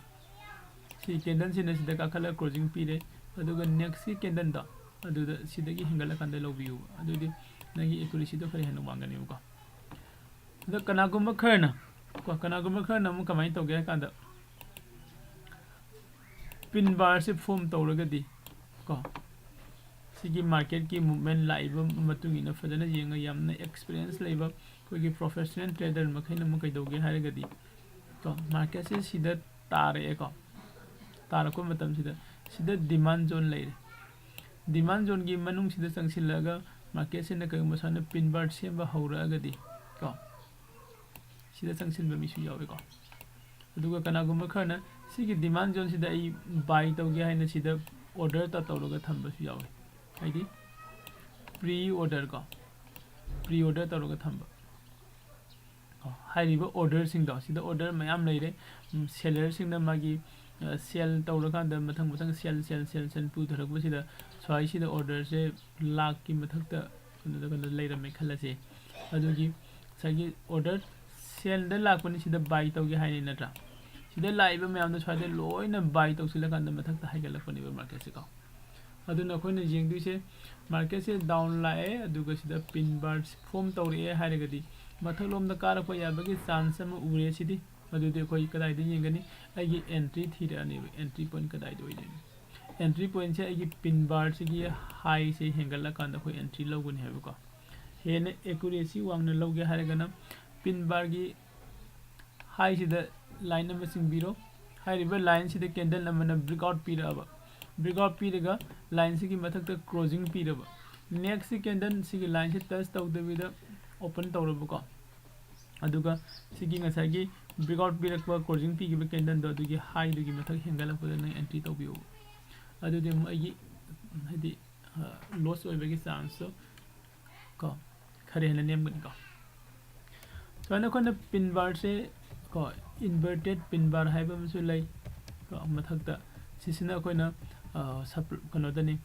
ꯁꯤ ꯀꯦꯟꯗꯜꯁꯤꯅ ꯁꯤꯗ ꯀꯥꯈꯠꯂꯒ ꯀ꯭ꯂꯣꯖꯤꯡ ꯄꯤꯔꯦ, ꯑꯗꯨꯒ ꯅꯦꯛꯁꯀꯤ ꯀꯦꯟꯗꯜꯗꯣ ꯑꯗꯨꯗ ꯁꯤꯗꯒꯤ ꯍꯦꯟꯒꯠꯂꯀꯥꯟꯗ ꯂꯧꯕꯤꯌꯨꯕ, ꯑꯗꯨꯗꯤ ꯅꯪꯒꯤ ꯑꯦꯀꯨꯔꯦꯁꯤꯗꯣ ꯈꯔ ꯍꯦꯟꯅ ꯋꯥꯡꯒꯅꯦꯕꯀꯣ꯫ ꯑꯗꯣ ꯀꯅꯥꯒꯨꯝꯕ ꯈꯔꯅ ꯀꯣ, ꯀꯅꯥꯒꯨꯝꯕ ꯈꯔꯅ ꯑꯃꯨꯛ ꯀꯃꯥꯏꯅ ꯇꯧꯒꯦ ꯍꯥꯏ ꯀꯥꯟꯗ ꯄꯤꯟ ꯕꯥꯔꯁꯦ ꯐꯣꯝ ꯇꯧꯔꯒꯗꯤ ꯀꯣ, ꯁꯤꯒꯤ ꯃꯥꯔꯀꯦꯠꯀꯤ ꯃꯨꯞꯃꯦꯟ ꯂꯥꯛꯏꯕ ꯃꯇꯨꯡ ꯏꯟꯅ ꯐꯖꯅ ꯌꯦꯡꯉ ꯌꯥꯝꯅ ꯑꯦꯛꯁꯄꯤꯔꯤꯌꯦꯟꯁ ꯂꯩꯕ ꯑꯩꯈꯣꯏꯒꯤ professional trader ꯃꯈꯩꯅ ꯑꯃꯨꯛ ꯀꯩꯗꯧꯒꯦ ꯍꯥꯏꯔꯒꯗꯤ, ꯀꯣ, marketꯁꯦ ꯁꯤꯗ ꯇꯥꯔꯛꯑꯦꯀꯣ꯫ ꯇꯥꯔꯛꯄ ꯃꯇꯝꯁꯤꯗ ꯁꯤꯗ demand zone ꯂꯩꯔꯦ꯫ Demand zoneꯒꯤ ꯃꯅꯨꯡꯁꯤꯗ ꯆꯪꯁꯤꯜꯂꯒ marketꯁꯤꯅ ꯀꯩꯒꯨꯝꯕ ꯁꯨꯃꯥꯏꯅ pin bar ꯁꯦꯝꯕ ꯍꯧꯔꯛꯑꯒꯗꯤ, ꯀꯣ, ꯁꯤꯗ ꯆꯪꯁꯤꯟꯕ ꯃꯤꯁꯨ ꯌꯥꯎꯋꯦꯀꯣ꯫ ꯑꯗꯨꯒ ꯀꯅꯥꯒꯨꯝꯕ ꯈꯔꯅ ꯁꯤꯒꯤ demand zoneꯁꯤꯗ ꯑꯩ buy ꯇꯧꯒꯦ ꯍꯥꯏꯅ ꯁꯤꯗ order ꯇ ꯇꯧꯔꯒ ꯊꯝꯕꯁꯨ ꯌꯥꯎꯋꯤ꯫ ꯍꯥꯏꯗꯤ pre order ꯀꯣ, pre order ꯇꯧꯔꯒ ꯊꯝꯕ꯫ ꯀꯣ, ꯍꯥꯏꯔꯤꯕ orderꯁꯤꯡꯗꯣ, ꯁꯤꯗ order ꯃꯌꯥꯝ ꯂꯩꯔꯦ꯫ ꯎꯝ, sellerꯁꯤꯡꯅ ꯃꯥꯒꯤ, ꯑ, sell ꯇꯧꯔꯀꯥꯟꯗ ꯃꯊꯪ ꯃꯊꯪ sell, sell, sell, sell ꯄꯨꯊꯔꯛꯄꯁꯤꯗ ꯁ꯭ꯋꯥꯏꯁꯤꯗ orderꯁꯦ ꯂꯥꯛꯀꯤ ꯃꯊꯛꯇ ꯀꯩꯅꯣꯗ, ꯀꯩꯅꯣꯗ ꯂꯩꯔꯝꯃꯦ ꯈꯜꯂꯁꯦ꯫ ꯑꯗꯨꯒꯤ ꯉꯁꯥꯏꯒꯤ order sell ꯗ ꯂꯥꯛꯄꯅꯤ, ꯁꯤꯗ buy ꯇꯧꯒꯦ ꯍꯥꯏꯅꯤ ꯅꯠꯇ꯭ꯔꯥ? ꯁꯤꯗ ꯂꯥꯛꯏꯕ ꯃꯌꯥꯝꯗꯣ ꯁ꯭ꯋꯥꯏꯗ ꯂꯣꯏꯅ buy ꯇꯧꯁꯤꯜꯂꯀꯥꯟꯗ ꯃꯊꯛꯇ ꯍꯥꯏꯒꯠꯂꯛꯄꯅꯦꯕ marketꯁꯦꯀꯣ꯫ ꯑꯗꯨꯅ ꯑꯩꯈꯣꯏꯅ ꯌꯦꯡꯗꯣꯏꯁꯦ, marketꯁꯦ down ꯂꯥꯛꯑꯦ, ꯑꯗꯨꯒ ꯁꯤꯗ pin bar form ꯇꯧꯔꯛꯑꯦ ꯍꯥꯏꯔꯒꯗꯤ ꯃꯊꯛꯂꯣꯝꯗ ꯀꯥꯔꯛꯄ ꯌꯥꯕꯒꯤ chance ꯑꯃ ꯎꯔꯦ ꯁꯤꯗꯤ꯫ ꯑꯗꯨꯗꯤ ꯑꯩꯈꯣꯏ ꯀꯗꯥꯏꯗ ꯌꯦꯡꯒꯅꯤ? ꯑꯩꯒꯤ entry ꯊꯤꯔꯛꯑꯅꯦꯕ, entry point ꯀꯗꯥꯏꯗ ꯑꯣꯏꯗꯣꯏꯅꯣ? Entry pointꯁꯦ ꯑꯩꯒꯤ pin barꯁꯤꯒꯤ highꯁꯦ ꯍꯦꯟꯒꯠꯂꯀꯥꯟꯗ ꯑꯩꯈꯣꯏ entry ꯂꯧꯒꯅꯤ ꯍꯥꯏꯕꯀꯣ꯫ ꯍꯦꯟꯅ accuracy ꯋꯥꯡꯅ ꯂꯧꯒꯦ ꯍꯥꯏꯔꯒꯅ pin barꯒꯤ highꯁꯤꯗ line ꯑꯃ ꯆꯤꯡꯕꯤꯔꯣ꯫ ꯍꯥꯏꯔꯤꯕ lineꯁꯤꯗ candle ꯑꯃꯅ breakout ꯄꯤꯔꯛꯑꯕ, breakout ꯄꯤꯔꯒ lineꯁꯤꯒꯤ ꯃꯊꯛꯇ closing ꯄꯤꯔꯕ, next candle ꯁꯤꯒꯤ lineꯁꯤ touch ꯇꯧꯗꯕꯤꯗ open ꯇꯧꯔꯕꯀꯣ꯫ ꯑꯗꯨꯒ ꯁꯤꯒꯤ ꯉꯁꯥꯏꯒꯤ breakout ꯄꯤꯔꯛꯄ closing ꯄꯤꯈꯤꯕ candleꯗꯣ, ꯑꯗꯨꯒꯤ highꯗꯨꯒꯤ ꯃꯊꯛ ꯍꯦꯟꯒꯠꯂꯛꯄꯗ ꯅꯪ entry ꯇꯧꯕꯤꯌꯣ꯫ ꯑꯗꯨꯗꯤ ꯑꯃꯨꯛ ꯑꯩꯒꯤ, ꯍꯥꯏꯗꯤ, loss ꯑꯣꯏꯕꯒꯤ chanceꯇꯣ ꯀꯣ, ꯈꯔ ꯍꯦꯟꯅ ꯅꯦꯝꯒꯅꯤꯀꯣ꯫ ꯁꯨꯃꯥꯏꯅ ꯑꯩꯈꯣꯏꯅ pin barꯁꯦ ꯀꯣ, inverted pin bar ꯍꯥꯏꯕ ꯑꯃꯁꯨ ꯂꯩ ꯀꯣ, ꯃꯊꯛꯇ꯫ ꯁꯤꯁꯤꯅ ꯑꯩꯈꯣꯏꯅ, ꯑ, sup-, ꯀꯩꯅꯣꯗꯅꯤ,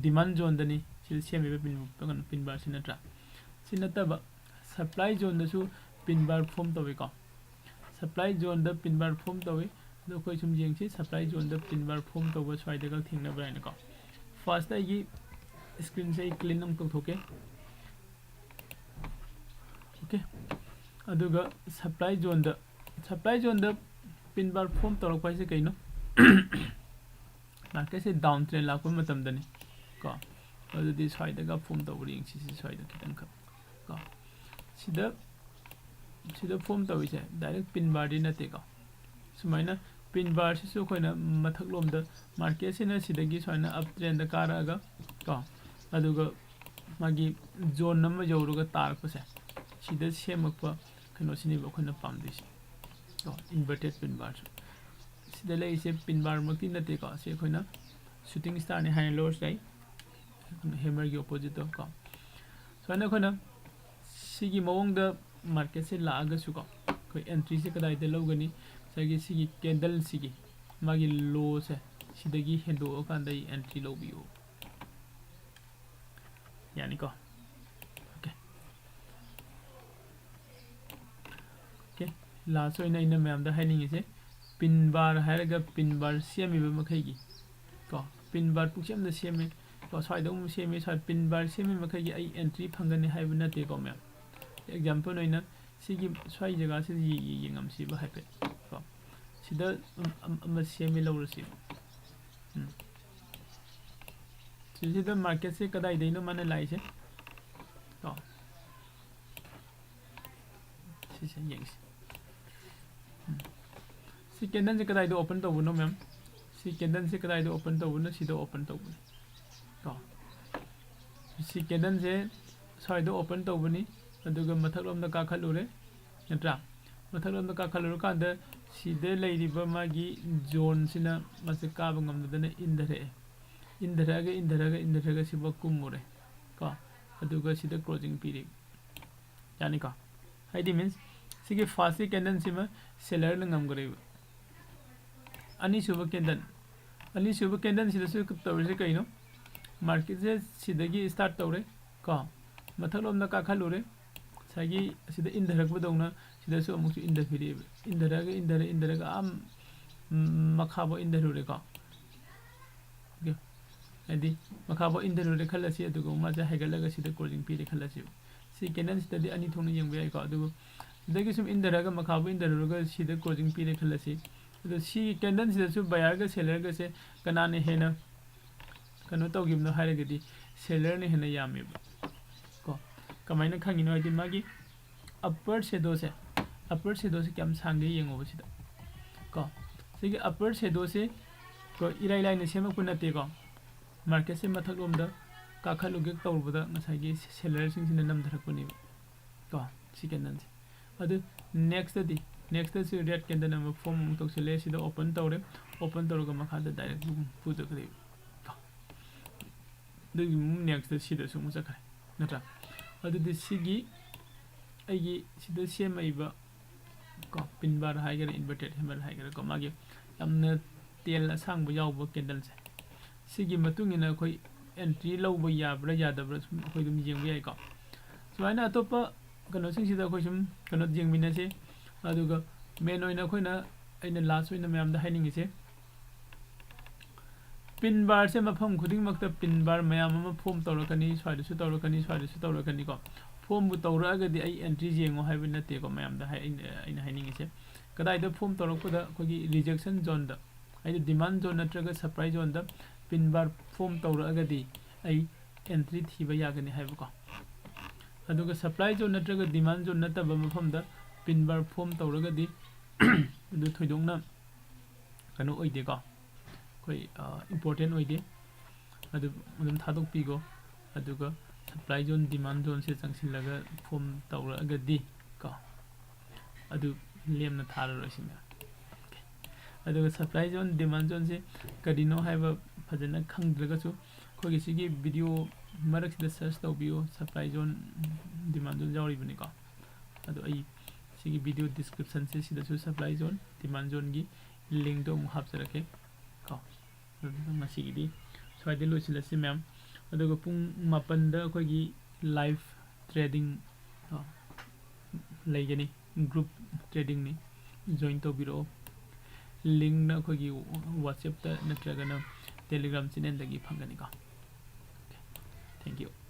demand zoneꯗꯅꯤ ꯁꯤꯗ ꯁꯦꯝꯃꯤꯕ pin, ꯀꯩꯅꯣ, pin barꯁꯤ ꯅꯠꯇ꯭ꯔꯥ? ꯁꯤ ꯅꯠꯇꯕ supply zoneꯗꯁꯨ pin bar form ꯇꯧꯋꯤꯀꯣ꯫ Supply zoneꯗ pin bar form ꯇꯧꯋꯤ꯫ ꯑꯗꯣ ꯑꯩꯈꯣꯏ ꯁꯨꯝ ꯌꯦꯡꯁꯤ, supply zoneꯗ pin bar form ꯇꯧꯕ ꯁ꯭ꯋꯥꯏꯗꯒ ꯊꯦꯡꯅꯕ꯭ꯔꯥ ꯍꯥꯏꯅꯀꯣ꯫ Firstꯇ ꯑꯩꯒꯤ screenꯁꯦ ꯑꯩ clean ꯑꯃ ꯇꯧꯊꯣꯛꯀꯦ꯫ Okay, ꯑꯗꯨꯒ supply zoneꯗ, supply zoneꯗ pin bar form ꯇꯧꯔꯛꯄ ꯍꯥꯏꯁꯦ ꯀꯩꯅꯣ? Marketꯁꯦ down trend ꯂꯥꯛꯄ ꯃꯇꯝꯗꯅꯤ ꯀꯣ꯫ ꯑꯗꯨꯗꯤ ꯁ꯭ꯋꯥꯏꯗꯒ form ꯇꯧꯕ꯭ꯔꯥ ꯌꯦꯡꯁꯤ, ꯁꯤ ꯁ꯭ꯋꯥꯏꯗ ꯈꯤꯇꯪꯈꯛ ꯀꯣ꯫ ꯁꯤꯗ ꯁꯤꯗ ꯐꯣꯝ ꯇꯧꯔꯤꯁꯦ ꯗꯥꯏꯔꯦꯛ ꯄꯤꯟ ꯕꯥꯔꯗꯤ ꯅꯠꯇꯦꯀꯣ꯫ ꯁꯨꯃꯥꯏꯅ ꯄꯤꯟ ꯕꯥꯔꯁꯤꯁꯨ ꯑꯩꯈꯣꯏꯅ ꯃꯊꯛꯂꯣꯝꯗ ꯃꯥꯔꯀꯦꯠꯁꯤꯅ ꯁꯤꯗꯒꯤ ꯁꯨꯃꯥꯏꯅ ꯑꯞ ꯇ꯭ꯔꯦꯟꯗ ꯀꯥꯔꯛꯑꯒ ꯀꯣ, ꯑꯗꯨꯒ ꯃꯥꯒꯤ ꯖꯣꯟ ꯑꯃ ꯌꯧꯔꯒ ꯇꯥꯔꯛꯄꯁꯦ, ꯁꯤꯗ ꯁꯦꯝꯃꯛꯄ ꯀꯩꯅꯣꯁꯤꯅꯦꯕ ꯑꯩꯈꯣꯏꯅ ꯄꯥꯝꯗꯣꯏꯁꯦ ꯀꯣ, ꯏꯟꯚꯔꯇꯦꯠ ꯄꯤꯟ ꯕꯥꯔꯁꯨ꯫ ꯁꯤꯗ ꯂꯩꯔꯤꯁꯦ ꯄꯤꯟ ꯕꯥꯔꯃꯛꯇꯤ ꯅꯠꯇꯦꯀꯣ, ꯁꯤ ꯑꯩꯈꯣꯏꯅ ꯁꯨꯇꯤꯡ ꯁ꯭ꯇꯥꯔꯅꯤ ꯍꯥꯏꯅ ꯂꯧꯔꯁꯨ ꯌꯥꯏ, ꯍꯦꯃꯔꯒꯤ ꯑꯣꯄꯣꯖꯤꯠꯇꯣ ꯀꯣ꯫ ꯁꯨꯃꯥꯏꯅ ꯑꯩꯈꯣꯏꯅ ꯁꯤꯒꯤ ꯃꯑꯣꯡꯗ ꯃꯥꯔꯀꯦꯠꯁꯦ ꯂꯥꯛꯑꯒꯁꯨꯀꯣ, ꯑꯩꯈꯣꯏ ꯑꯦꯟꯇ꯭ꯔꯤꯁꯦ ꯀꯗꯥꯏꯗ ꯂꯧꯒꯅꯤ? ꯉꯁꯥꯏꯒꯤ ꯁꯤꯒꯤ ꯀꯦꯟꯗꯜꯁꯤꯒꯤ ꯃꯥꯒꯤ ꯂꯣꯁꯦ ꯁꯤꯗꯒꯤ ꯍꯦꯟꯗꯣꯛꯑꯀꯥꯟꯗ ꯑꯩ ꯑꯦꯟꯇ꯭ꯔꯤ ꯂꯧꯕꯤꯌꯨ꯫ ꯌꯥꯅꯤꯀꯣ? ꯑꯣꯀꯦ꯫ ꯑꯣꯀꯦ, ꯂꯥꯁ ꯑꯣꯏꯅ ꯑꯩꯅ ꯃꯌꯥꯝꯗ ꯍꯥꯏꯅꯤꯡꯉꯤꯁꯦ, ꯄꯤꯟ ꯕꯥꯔ ꯍꯥꯏꯔꯒ ꯄꯤꯟ ꯕꯥꯔ ꯁꯦꯝꯃꯤꯕ ꯃꯈꯩꯒꯤ ꯀꯣ, ꯄꯤꯟ ꯕꯥꯔ ꯄꯨꯡꯁꯦꯝꯗ ꯁꯦꯝꯃꯦ ꯀꯣ, ꯁ꯭ꯋꯥꯏꯗ ꯑꯃꯨꯛ ꯁꯦꯝꯃꯦ, ꯁ꯭ꯋꯥꯏ ꯄꯤꯟ ꯕꯥꯔ ꯁꯦꯝꯃꯤ ꯃꯈꯩꯒꯤ ꯑꯩ ꯑꯦꯟꯇ꯭ꯔꯤ ꯐꯪꯒꯅꯤ ꯍꯥꯏꯕ ꯅꯠꯇꯦꯀꯣ ꯃꯌꯥꯝ꯫ ꯑꯦꯛꯖꯥꯝꯄꯜ ꯑꯣꯏꯅ ꯁꯤꯒꯤ ꯁ꯭ꯋꯥꯏ ꯖꯒꯥꯁꯤꯗ ꯌꯦ-, ꯌꯦ-, ꯌꯦꯡꯉꯝꯁꯤꯕ ꯍꯥꯏꯐꯦꯠ ꯀꯣ꯫ ꯁꯤꯗ ꯑꯝ-, ꯑꯝ-, ꯑꯃ ꯁꯦꯝꯃꯦ ꯂꯧꯔꯁꯤ꯫ ꯎꯝ꯫ ꯁꯤꯁꯤꯗ ꯃꯥꯔꯀꯦꯠꯁꯦ ꯀꯗꯥꯏꯗꯩꯅꯣ ꯃꯥꯅ ꯂꯥꯛꯏꯁꯦ? ꯀꯣ꯫ ꯁꯤꯁꯦ ꯌꯦꯡꯁꯤ꯫ ꯎꯝ꯫ ꯁꯤ ꯀꯦꯟꯗꯜꯁꯦ ꯀꯗꯥꯏꯗ ꯑꯣꯄꯟ ꯇꯧꯕꯅꯣ ꯃꯦꯝ? ꯁꯤ ꯀꯦꯟꯗꯜꯁꯦ ꯀꯗꯥꯏꯗ ꯑꯣꯄꯟ ꯇꯧꯕꯅꯣ? ꯁꯤꯗ ꯑꯣꯄꯟ ꯇꯧꯕꯅꯤ꯫ ꯀꯣ꯫ ꯁꯤ ꯀꯦꯟꯗꯜꯁꯦ ꯁ꯭ꯋꯥꯏꯗ ꯑꯣꯄꯟ ꯇꯧꯕꯅꯤ, ꯑꯗꯨꯒ ꯃꯊꯛꯂꯣꯝꯗ ꯀꯥꯈꯠꯂꯨꯔꯦ, ꯅꯠꯇ꯭ꯔꯥ? ꯃꯊꯛꯂꯣꯝꯗ ꯀꯥꯈꯠꯂꯨꯔꯀꯥꯟꯗ ꯁꯤꯗ ꯂꯩꯔꯤꯕ ꯃꯥꯒꯤ ꯖꯣꯟꯁꯤꯅ ꯃꯥꯁꯦ ꯀꯥꯕ ꯉꯝꯗꯗꯅ ꯏꯟꯊꯔꯛꯑꯦ꯫ ꯏꯟꯊꯔꯛꯑꯒ, ꯏꯟꯊꯔꯛꯑꯒ, ꯏꯟꯊꯔꯛꯑꯒ ꯁꯤꯐꯥꯎ ꯀꯨꯝꯃꯨꯔꯦ꯫ ꯀꯣ꯫ ꯑꯗꯨꯒ ꯁꯤꯗ ꯀ꯭ꯂꯣꯖꯤꯡ ꯄꯤꯔꯦ꯫ ꯌꯥꯅꯤꯀꯣ? ꯍꯥꯏꯗꯤ means ꯁꯤꯒꯤ ꯐꯥꯔꯁꯀꯤ ꯀꯦꯟꯗꯜꯁꯤꯃ ꯁꯦꯂꯔꯅ ꯉꯝꯈ꯭ꯔꯦꯕ꯫ ꯑꯅꯤꯁꯨꯕ ꯀꯦꯟꯗꯜ, ꯑꯅꯤꯁꯨꯕ ꯀꯦꯟꯗꯜꯁꯤꯗꯁꯨ ꯇꯧꯔꯤꯁꯦ ꯀꯩꯅꯣ? ꯃꯥꯔꯀꯦꯠꯁꯦ ꯁꯤꯗꯒꯤ ꯁ꯭ꯇꯥꯔꯠ ꯇꯧꯔꯦ ꯀꯣ, ꯃꯊꯛꯂꯣꯝꯗ ꯀꯥꯈꯠꯂꯨꯔꯦ, ꯉꯁꯥꯏꯒꯤ ꯑꯁꯤꯗ ꯏꯟꯊꯔꯛꯄꯗꯧꯅ ꯁꯤꯗꯁꯨ ꯑꯃꯨꯛꯁꯨ ꯏꯟꯊꯕꯤꯔꯛꯑꯦꯕ꯫ ꯏꯟꯊꯔꯛꯑꯒ, ꯏꯟꯊꯔ, ꯏꯟꯊꯔꯒ ꯑꯥ, ꯎꯝ, ꯃꯈꯥꯐꯥꯎ ꯏꯟꯊꯔꯨꯔꯦꯀꯣ꯫ ꯑꯣꯀꯦ? ꯍꯥꯏꯗꯤ ꯃꯈꯥꯐꯥꯎ ꯏꯟꯊꯔꯨꯔꯦ ꯈꯜꯂꯁꯤ, ꯑꯗꯨꯒ ꯃꯥꯁꯦ ꯍꯥꯏꯒꯠꯂꯒ ꯁꯤꯗ ꯀ꯭ꯂꯣꯖꯤꯡ ꯄꯤꯔꯦ ꯈꯜꯂꯁꯤ꯫ ꯁꯤ ꯀꯦꯟꯗꯜꯁꯤꯗꯗꯤ ꯑꯅꯤ ꯊꯣꯛꯅ ꯌꯦꯡꯕ ꯌꯥꯏꯀꯣ꯫ ꯑꯗꯨꯕꯨ ꯁꯤꯗꯒꯤ ꯁꯨꯝ ꯏꯟꯊꯔꯒ ꯃꯈꯥꯐꯥꯎ ꯏꯟꯊꯔꯨꯔꯒ ꯁꯤꯗ ꯀ꯭ꯂꯣꯖꯤꯡ ꯄꯤꯔꯦ ꯈꯜꯂꯁꯤ꯫ ꯑꯗꯣ ꯁꯤ ꯀꯦꯟꯗꯜꯁꯤꯗꯁꯨ ꯕꯌꯥꯔꯒ ꯁꯦꯂꯔꯒꯁꯦ ꯀꯅꯥꯅ ꯍꯦꯟꯅ ꯀꯩꯅꯣ ꯇꯧꯈꯤꯕꯅꯣ ꯍꯥꯏꯔꯒꯗꯤ ꯁꯦꯂꯔꯅ ꯍꯦꯟꯅ ꯌꯥꯝꯃꯦꯕ ꯀꯣ꯫ ꯀꯃꯥꯏꯅ ꯈꯪꯉꯤꯅꯣ ꯍꯥꯏꯗꯤ ꯃꯥꯒꯤ ꯑꯄꯔ ꯁꯦꯗꯣꯁꯦ, ꯑꯄꯔ ꯁꯦꯗꯣꯁꯦ ꯀꯌꯥꯝ ꯁꯥꯡꯒꯦ ꯌꯦꯡꯉꯣꯕ ꯁꯤꯗ ꯀꯣ꯫ ꯁꯤꯒꯤ ꯑꯄꯔ ꯁꯦꯗꯣꯁꯦ ꯀꯣ, ꯏꯔꯥꯏ ꯂꯥꯏꯅ ꯁꯦꯝꯃꯛꯄ ꯅꯠꯇꯦꯀꯣ꯫ ꯃꯥꯔꯀꯦꯠꯁꯦ ꯃꯊꯛꯂꯣꯝꯗ ꯀꯥꯈꯠꯂꯨꯒꯦ ꯇꯧꯔꯨꯕꯗ ꯉꯁꯥꯏꯒꯤ ꯁꯦꯂꯔꯁꯤꯡꯁꯤꯅ ꯅꯝꯊꯔꯛꯄꯅꯦꯕ ꯀꯣ, ꯁꯤ ꯀꯦꯟꯗꯜꯁꯦ꯫ ꯑꯗꯨ ꯅꯦꯛꯁꯇꯗꯤ, ꯅꯦꯛꯁꯇꯁꯨ ꯔꯦꯗ ꯀꯦꯟꯗꯜ ꯑꯃ ꯐꯣꯝ ꯑꯃꯨꯛ ꯇꯧꯁꯤꯜꯂꯦ꯫ ꯁꯤꯗ ꯑꯣꯄꯟ ꯇꯧꯔꯦ꯫ ꯑꯣꯄꯟ ꯇꯧꯔꯒ ꯃꯈꯥꯗ ꯗꯥꯏꯔꯦꯛ ꯄꯨꯊꯈ꯭ꯔꯦꯕ ꯀꯣ꯫ ꯑꯗꯨꯒꯤ ꯅꯦꯛꯁꯇ ꯁꯤꯗꯁꯨ ꯑꯃꯨꯛ ꯆꯠꯈ꯭ꯔꯦ, ꯅꯠꯇ꯭ꯔꯥ? ꯑꯗꯨꯗꯤ ꯁꯤꯒꯤ ꯑꯩꯒꯤ ꯁꯤꯗ ꯁꯦꯝꯃꯛꯏꯕ ꯀꯣ, ꯄꯤꯟ ꯕꯥꯔ ꯍꯥꯏꯒꯦꯔꯥ, ꯏꯟꯚꯔꯇꯦꯠ ꯍꯦꯃꯔ ꯍꯥꯏꯒꯦꯔꯥ ꯀꯣ, ꯃꯥꯒꯤ ꯌꯥꯝꯅ ꯇꯦꯜ ꯑꯁꯥꯡꯕ ꯌꯥꯎꯕ ꯀꯦꯟꯗꯜꯁꯦ, ꯁꯤꯒꯤ ꯃꯇꯨꯡ ꯏꯟꯅ ꯑꯩꯈꯣꯏ ꯑꯦꯟꯇ꯭ꯔꯤ ꯂꯧꯕ ꯌꯥꯕ꯭ꯔꯥ ꯌꯥꯗꯕ꯭ꯔꯥ ꯁꯨꯝ ꯑꯩꯈꯣꯏ ꯑꯗꯨꯝ ꯌꯦꯡꯕ ꯌꯥꯏꯀꯣ꯫ ꯁꯨꯃꯥꯏꯅ ꯑꯇꯣꯞꯄ ꯀꯩꯅꯣꯁꯤꯡꯁꯤꯗ ꯑꯩꯈꯣꯏ ꯁꯨꯝ ꯀꯩꯅꯣ ꯌꯦꯡꯃꯤꯟꯅꯁꯦ꯫ ꯑꯗꯨꯒ ꯃꯦꯟ ꯑꯣꯏꯅ ꯑꯩꯈꯣꯏꯅ, ꯑꯩꯅ ꯂꯥꯁ ꯑꯣꯏꯅ ꯃꯌꯥꯝꯗ ꯍꯥꯏꯅꯤꯡꯉꯤꯁꯦ, ꯄꯤꯟ ꯕꯥꯔꯁꯦ ꯃꯐꯝ ꯈꯨꯗꯤꯡꯃꯛꯇ ꯄꯤꯟ ꯕꯥꯔ ꯃꯌꯥꯝ ꯑꯃ ꯐꯣꯝ ꯇꯧꯔꯛꯀꯅꯤ, ꯁ꯭ꯋꯥꯏꯗꯁꯨ ꯇꯧꯔꯛꯀꯅꯤ, ꯁ꯭ꯋꯥꯏꯗꯁꯨ ꯇꯧꯔꯛꯀꯅꯤꯀꯣ꯫ ꯐꯣꯝꯕꯨ ꯇꯧꯔꯛꯑꯒꯗꯤ ꯑꯩ ꯑꯦꯟꯇ꯭ꯔꯤ ꯌꯦꯡꯉꯣ ꯍꯥꯏꯕ ꯅꯠꯇꯦꯀꯣ ꯃꯌꯥꯝꯗ ꯍꯥꯏ-, ꯑꯩꯅ, ꯑꯩꯅ ꯍꯥꯏꯅꯤꯡꯉꯤꯁꯦ꯫ ꯀꯗꯥꯏꯗ ꯐꯣꯝ ꯇꯧꯔꯛꯄꯗ ꯑꯩꯈꯣꯏꯒꯤ ꯔꯤꯖꯦꯛꯁꯟ ꯖꯣꯟꯗ, ꯍꯥꯏꯗꯤ ꯗꯤꯃꯥꯟ ꯖꯣꯟ ꯅꯠꯇ꯭ꯔꯒ ꯁꯄ꯭ꯂꯥꯏ ꯖꯣꯟꯗ ꯄꯤꯟ ꯕꯥꯔ ꯐꯣꯝ ꯇꯧꯔꯛꯑꯒꯗꯤ ꯑꯩ ꯑꯦꯟꯇ꯭ꯔꯤ ꯊꯤꯕ ꯌꯥꯒꯅꯤ ꯍꯥꯏꯕꯀꯣ꯫ ꯑꯗꯨꯒ ꯁꯄ꯭ꯂꯥꯏ ꯖꯣꯟ ꯅꯠꯇ꯭ꯔꯒ ꯗꯤꯃꯥꯟ ꯖꯣꯟ ꯅꯠꯇꯕ ꯃꯐꯝꯗ ꯄꯤꯟ ꯕꯥꯔ ꯐꯣꯝ ꯇꯧꯔꯒꯗꯤ ꯑꯗꯨ ꯊꯣꯏꯗꯣꯛꯅ ꯀꯩꯅꯣ ꯑꯣꯏꯗꯦꯀꯣ, ꯑꯩꯈꯣꯏ, ꯏꯝꯄꯣꯔꯇꯦꯟ ꯑꯣꯏꯗꯦ꯫ ꯑꯗꯨ ꯑꯗꯨꯝ ꯊꯥꯗꯣꯛꯄꯤꯈꯣ꯫ ꯑꯗꯨꯒ ꯁꯄ꯭ꯂꯥꯏ ꯖꯣꯟ, ꯗꯤꯃꯥꯟ ꯖꯣꯟꯁꯦ ꯆꯪꯁꯤꯜꯂꯒ ꯐꯣꯝ ꯇꯧꯔꯛꯑꯒꯗꯤ ꯀꯣ, ꯑꯗꯨ ꯂꯦꯝꯅ ꯊꯥꯔꯔꯣꯏ ꯁꯤꯅꯦ꯫ ꯑꯣꯀꯦ꯫ ꯑꯗꯨꯒ ꯁꯄ꯭ꯂꯥꯏ ꯖꯣꯟ, ꯗꯤꯃꯥꯟ ꯖꯣꯟꯁꯦ ꯀꯔꯤꯅꯣ ꯍꯥꯏꯕ ꯐꯖꯅ ꯈꯪꯗ꯭ꯔꯒꯁꯨ ꯑꯩꯈꯣꯏꯒꯤ ꯁꯤꯒꯤ ꯚꯤꯗꯤꯑꯣ ꯃꯔꯛꯁꯤꯗ ꯁꯔꯆ ꯇꯧꯕꯤꯌꯨ, ꯁꯄ꯭ꯂꯥꯏ ꯖꯣꯟ, ꯗꯤꯃꯥꯟ ꯖꯣꯟ ꯌꯥꯎꯔꯤꯕꯅꯤꯀꯣ꯫ ꯑꯗꯣ ꯑꯩ ꯁꯤꯒꯤ ꯚꯤꯗꯤꯑꯣ ꯗꯤꯁꯀ꯭ꯔꯤꯞꯁꯟꯁꯦ ꯁꯤꯗꯁꯨ ꯁꯄ꯭ꯂꯥꯏ ꯖꯣꯟ, ꯗꯤꯃꯥꯟ ꯖꯣꯟꯒꯤ ꯂꯤꯡꯗꯣ ꯑꯃꯨꯛ ꯍꯥꯞꯆꯔꯛꯀꯦ ꯀꯣ꯫ ꯑꯗꯨꯒ ꯉꯁꯤꯒꯤꯗꯤ ꯁ꯭ꯋꯥꯏꯗ ꯂꯣꯏꯁꯤꯜꯂꯁꯤ ꯃꯌꯥꯝ꯫ ꯑꯗꯨꯒ ꯄꯨꯡ ꯃꯥꯄꯟꯗ ꯑꯩꯈꯣꯏꯒꯤ ꯂꯥꯏꯚ ꯇ꯭ꯔꯦꯗꯤꯡ ꯂꯩꯒꯅꯤ, ꯒ꯭ꯔꯨꯞ ꯇ꯭ꯔꯦꯗꯤꯡꯅꯤ, ꯖꯣꯏꯟ ꯇꯧꯕꯤꯔꯛꯑꯣ꯫ ꯂꯤꯡꯅ ꯑꯩꯈꯣꯏꯒꯤ ꯋꯥꯆꯦꯞꯇ ꯅꯠꯇ꯭ꯔꯒꯅ ꯇꯦꯂꯤꯒ꯭ꯔꯥꯝ ꯆꯦꯅꯦꯜꯗꯒꯤ ꯐꯪꯒꯅꯤꯀꯣ꯫ Thank you꯫